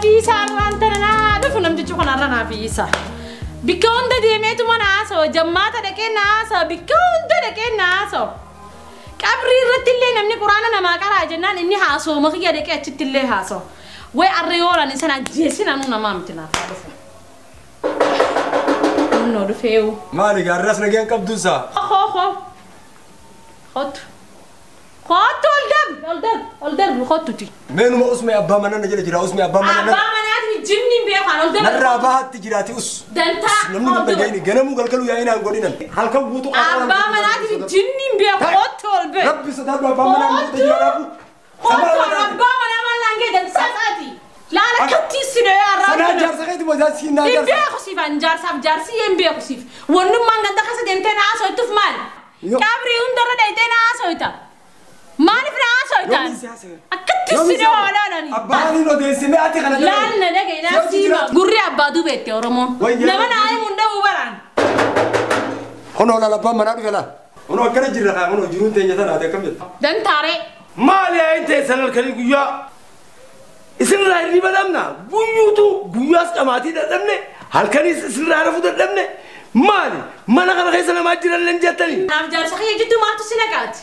Nafiisa arraan tana naa dhufu namtichi kun arra nafiisa. Bikka hunda deemeetuma na haasawa jammaata dhaqee na haasawa bikka hunda dhaqee na haasawa. Qabrii irratti illee namni quraana namaa qaraa jennaan inni haasawa kiyya dhaqee achitti illee haasawa. Way arra yoo olaan isaan ajjeesin anuu namaa miti naaf haa dhufu. Nunnoo dhufeewu. Maali gaarras nageen qabduusaa? Hoo hoo. Hootu. Hootu ol darbi ol darbi ol darbi hootuti. Meenuma usmee abbaa manaa na jala jira usmee abbaa manaa. Abbaa manaati jimni hin beekan ol darbi. Narraa bahaatti jiraati us. Dantaa. Namni kun dhaga'ini ganamuu galgaluu yaa'inaan godhinan. Halkan guutuu Abbaa manaati jimni hin beeku hootu ol bee. Rabbi sodaadhu abbaa manaa guutuu jira dhaabu. Hootu abbaa manaa maal laangee dansaa isaati. Laala kattii si dhee arraa. Sanaa jaarsa keeti moo jaarsi naa Hin jaarsa. beeku siif an jaarsaaf jaarsi hin beeku siif. Wannummaan ganda keessa deemtee na haasoftuuf maali? Qabrii hundarra deemtee na haasofta. Maaliif na haasoftaan? Akkatti si dhee olaanani. Abbaan hin odeessine ati kana Laal na dhagaye na siima. Gurri abbaa dubeette Oromoon. Nama naa himuun dhabuu baraan. Honoo laala abbaan manaa dhufe laal. Honoo akkana jirra kaa honoo jiruun teenya tanaati akkam jetta. Dantaaree. Maali yaa'iin teessan halkanii guyyaa isinirraa hirriba dhabna guyyuutu guyyaas dhamaatii dadhabne halkaniis isinirraa rafuu dadhabne maali mana kana keessa namaa jiran leen jettanii. Naaf jaarsa kiyya jidduu maaltu si naqaati?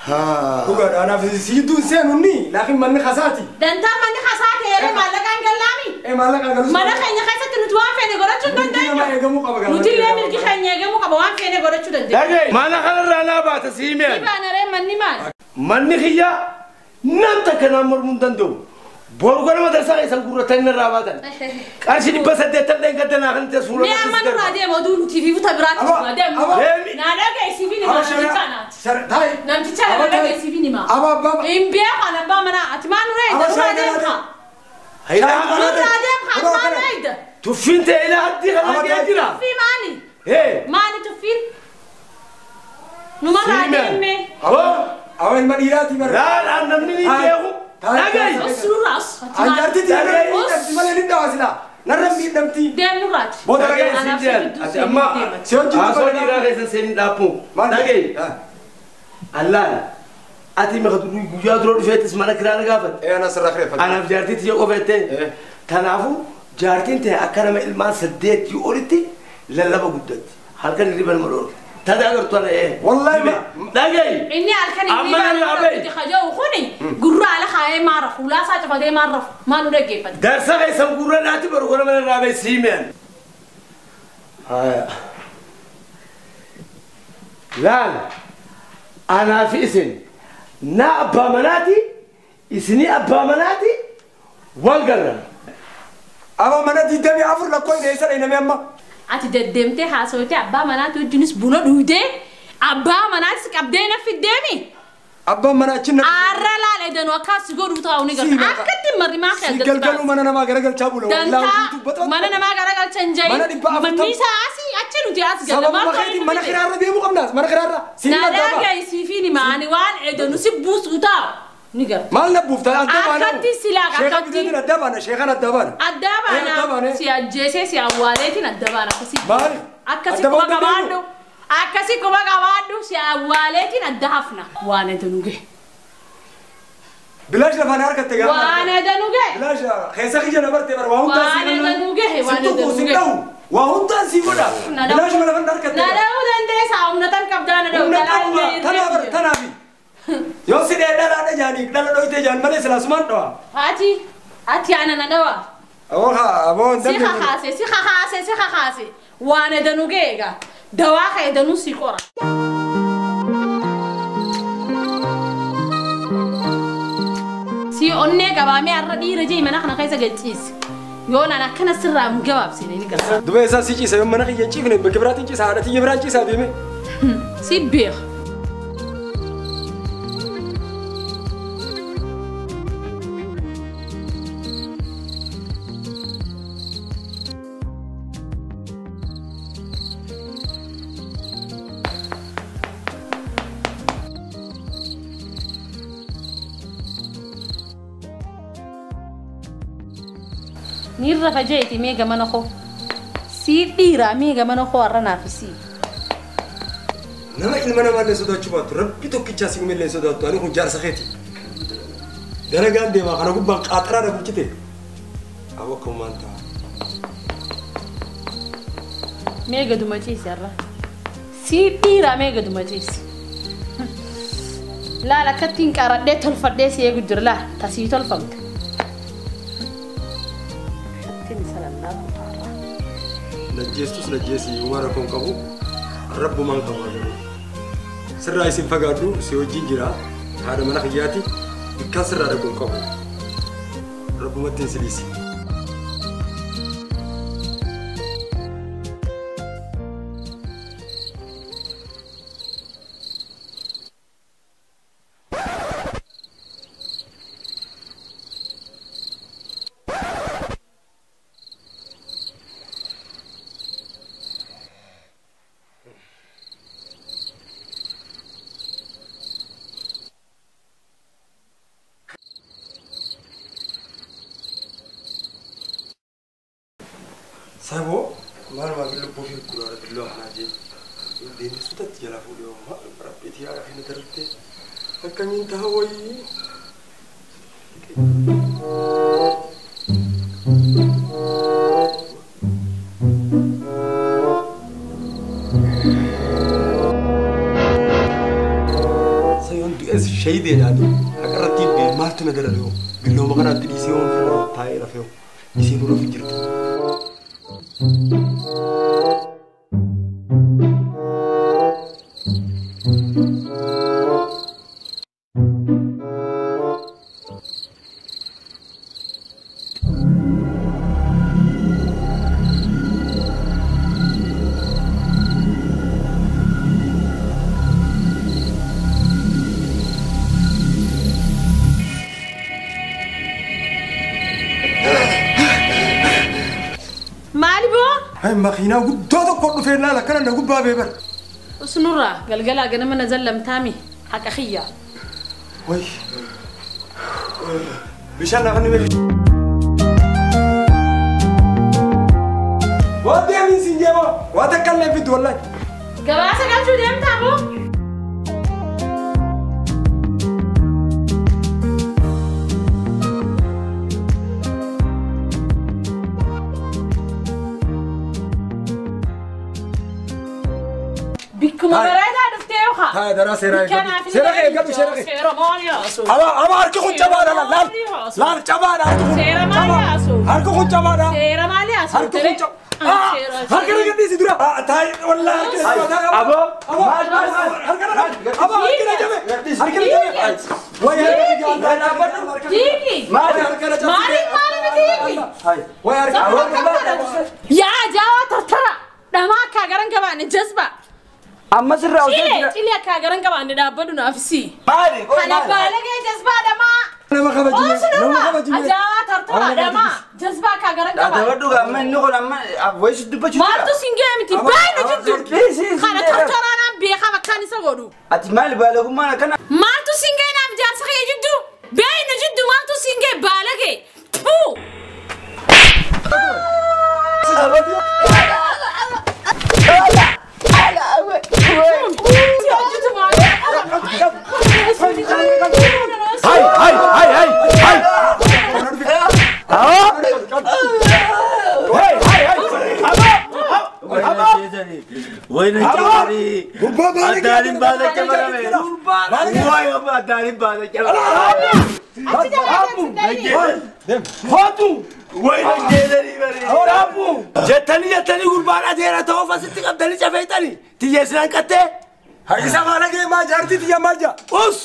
Dhugaadha anaaf si jidduun seenu ni laakiin manni kasaati. Dantaa manni kasaati yeroo maallaqaan gallaami. Ee maallaqaan galus. Mana keenya keessatti nuti waan feene godhachuu hin Mirgi namaa dandeenyu. eegamuu qaba Nuti illee mirgi keenya eegamuu qaba waan feene godhachuu dandeenya. Dhagaye mana kanarraa naa baata sii mi'an. Dhibaanaree manni maali? Manni kiyyaa nam takka naan mormuu hin danda'u. Boru ganama darsaa keessan gurratanii narraa baatan. Qarshii 800 dheen gadda naa kan ta'e suura Mee amma nurraa deema oduu nuti fi futa biraatti jira deemu. Deemi. Naa dhagaye siif hin himaa namticha naati. Namticha na dhagaye siif hin himaa. Aba abbaa. Hin beeku an abbaa manaa ati maa nurra eegda nurraa deemta. Nurraa deemta ati maa nurra eegda. Tuffiin ta'e ilaa haddii kana ga'ee jira. Tuffii maali? Hee. Maali tuffiin? Numarraa deemee. Awa ilma dhiiraati bara. Laalaan namni ni beeku. Dhagaye. Os nurraa os. Anjaarti tiyaa malee ni dhawa silaa. Narra miidhamti. Deem nurraati. Booda Dhagaye dhagaye. siin jedhan. Ati amma Si hojii haasoo dhiiraa keessa seenii dhaabbu. Dhagaye. Allaan ati maka guyyaa dura dhufeettis mana kiraa na gaafatte. Ee ana sirraa kireeffadhe. Anaaf jaartii tiyya qofettee. Kanaafuu jaartiin ta'e akka nama ilmaan 8 olitti lallaba guddatti. Halkan hirriba nama dhoorge. Tata agartu ana ee. Wallahi Dhagaye. Inni halkan Amma inni narraa bahi. kaja'u kuni gurra ala kaayee maa rafu ulaasaa cufatee maa rafu maa nu dhaggeeffate. Darsa keessan gurra naatti baru kana mana irraa bahi sii mi'an. Haya. Laal anaa fi isin na abbaa manaati isinii abbaa manaati wal garra. Aba mana 24 lakkoo hin eessa dhayiname amma. Ati deddeemtee haasawtee abbaa manaati wajjinis buna dhuydee abbaa manaatis qabdee na fiddeemi. Abbaan manaa achi na. Arra laala edanuu akkas godhuu taa'u ni Sii garta. baqa. Akkatti marri maa Si galgaluu mana namaa garagalchaa bula. Dantaa mana namaa garagalcha hin Mana jahin. 400. Manni isaa asii achi nuti as galla. Sababuma keetiin mana kiraarra deemuu qabnaas mana kiraarra. Si Na adda ba'a. dhagaye siifin hima ani waan edanu si buusu taa'u ni garta. Maal na buufta adda baana. Akkatti silaa Sheeka akkatti. biteetiin adda baana sheekan adda baana. Adda Adda baana baane. si ajjeesee si awwaaleetiin adda baana akkasii. Maali? Akkasii Adda quba bahuun dandeenyu? qabaadhu. Akkasii quba qabaadhu si awwaaleetiin adda hafna. Waan edanu gahe. Bilaash lafaan harkatte gaafa. Waan edanu gahe. Bilaash keessa kiyya na barte bara waa hundaan Waan si edanu gahe waan Si tuqu edanu si gahe. dha'u waa hundaan si godha. Na dha'u. Bilaash lafaan harkatte. Na dha'uu dandeessaa humna tan qabdaa na dha'u. Humna Dalaa qabuma illee tanaa bara irreetti tanaafi. Yoo si dhee dhalaadha jaanii dhala dhoyitee jaan malee silaasumaan dhawa. jira. Ati ati ana na dhawa. Aboo haa aboo hin Si dandeenye. kakaase si kakaase si kakaase waan edanu gahe egaa dawaa ka edanu si qora. Si onnee qabaamee har'a dhiira jee mana kana keessa galchiisi. Yoo naan akkana sirraa hin gabaabsine ni gargaara. Duba isaa si ciisa yoo mana kiyya hin ciifne bakka biraatiin ciisa haadha tiyya biraan ciisaa deeme. Si beeka. Ni rafa jeeti mee gamana koo. Si dhiiraa mee gamana koo har'a naaf sii. Nama ilma namaallee sodaachuu baattu rabbi tokkichaa si uumellee sodaattu ani kun jaarsa keeti. Dalagaan deemaa kana gubbaan qaaxaraa dhaguchite. Awwa akkamumaan ta'a. Mee gaduma ciisi har'a. Sii dhiiraa mee gaduma ciisi. Laal akkattiin qaradhee tolfadhee si eegu jira laal tasii tolfamte. Ittiin isa lallaabu har'a. Najjeestus najjeesi uumaa rakkoon qabu rabbumaan qaba garuu. Sirraa isin fagaadhu si wajjin jira haadha mana kiyyaati bikkaan sirraa dhaquun qabu. Rabbumatti hin siliisi. Sabo maaluma lubbuu fi guraara billoo hanaa jee deemsisutatti jala fuudhee maal rabbiitii haadha fi darbee akkamiin ta'a wayii. Sayoon du'es shayideedhaani haqarratti maaltu na darare yoo billooma kanaatti dhiisee waan fedha taa'ee rafee isiin dura fi jirti. Makiinaa guddaa tokko dhufee laala akkana na gubbaa beebar. Usnurraa galgalaa ganama na zallamtaami haqa xiyyaa. Wayi. Bishaan lafa ni beeku. Waan deemin siin jeema waan takka illee fiddu wallahi. Gabaasa galchuu deemtaa moo? Bikkuma bareedaa dhuftee yookaan? Haa daraa seeraa eeggatu. Seera eeggatu seera eeggatu. Seera maal yaasu? Ama harki kun cabaadha laal. Laal cabaadha harki kun. Seera maal yaasu? Harki kun cabaadha. Seera maal yaasu? Harki kun cabaadha. Harka na gadhiisi dura. Taayi wallahi harki na cabaadha. Abo. Maal maal harka na abo harki na jabe. Harki na jabe. Wayi harka na jabe. Diiki. Maal harka na jabe. Maali maali miti? Wayi harka Yaa jaawaa tartara. Dhamaa akka garan qabaanne jazba. Amma sirraa hojii jira. Cilee akka garan qabaanne dhaabbadhu naaf si. Maali? Kana baalagee jazbaa dhamaa. Nama kabajime. Nama kabajime. Ajaa'aa tartara dhamaa. Jazbaa akka garan qabaanne. Dhaabbadhu amma inni kun amma wayii dubbachuu jira. Maaltu siin ga'e miti baay'ee jiddu. Kana tartaraa naan beekaa bakkaan isa godhu. Ati maali baalagummaan akkana? Maaltu siin ga'e naaf jaarsa kee jiddu? Baay'ee jiddu maaltu siin ga'e baalagee? Puu! Hai hai hai hai hai. Ah! Hai hai hai. Abo! Abo! Wayna jari. Adalin bada chamarame. Way adalin bada chamarame. Abu. Hatu. Wayna jari bari. Abu. Jettani jettani gurbaan adeera ta'uu fasitti qabdanii cafeetani. Tiyyeessinaan qattee. Isa baalagee maa jaartii tiyya maal jaa? Us!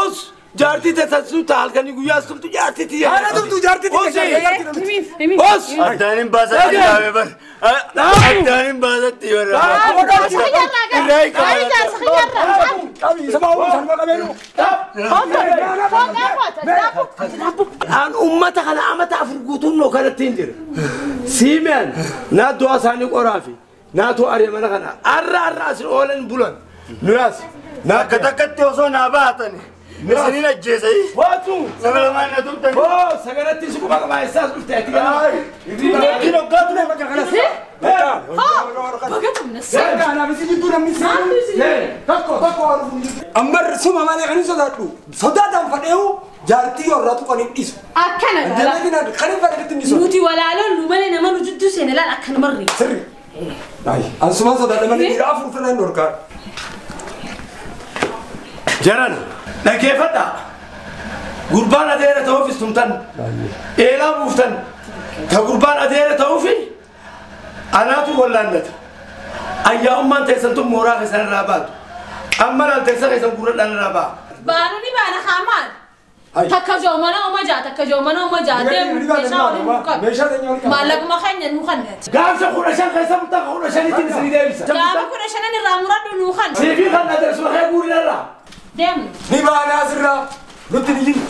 Us! Jaartii teessasuu ta'a halkanii guyyaas tumtu jaartii tiyya. Haala tumtu jaartii tiyya. Us! Addaanin baasatti dhaabee bar. Addaanin baasatti bar. Irraa hiikama. Qabi isa maa uumu sanuma qabeenu. Aan uummata kana amata afur guutuun noo kanatti hin jira. Siimeen naatoo isaanii qoraafi naatoo ari'a mana kana arra arra asin oolan bulan. Nuyaas. Akka takkatti osoo naa baatani. Isiniin ajjeesanii. Waatu. Nama lamaan na tumtani. Oo sagaratti si quba qabaa eessaas dhufte ati kana. Ittiin hoggaatu nama bakka kanas. Tokko tokko Ammar suma malee kan hin sodaadhu. Sodaadhaan fadheehu Jaartii yoo irraa tuqan hin dhiisu. Akkana gaala. Deemeetiin kan hin fadhiitti hin dhiisu. Nuti walaaloon nu malee nama nu jidduu seene laal akka namarri. Sirri. Ansumaan sodaadha malee dhiira afur ofirraa hin dhorkaa. Jaran dhaggeeffadhaa. Gurbaan adeera ta'uufis tumtan. Eelaa buuftan. Ta gurbaan adeera ta'uufi anaatu wallaannata. Ayyaa'ummaan teessan tun mooraa keessan irraa baatu. Amma laal teessa keessan gurradhaan irraa ba'a. Baanu ni baana haa maal? Takka joomana oma jaa takka joomana oma jaa deemu meeshaa waliin nu qabu. Meeshaa teenya waliin qabu. Maallaquma keenya nu kannati. Gaafsa 15 keessa mutaa 15tti isinii deebisa. Gaafa 15 irraa muradhu nu kan. Siifii kan adeersuma kee guurinarraa. Deemu. Ni baanaa asirraa nutti ni jiru.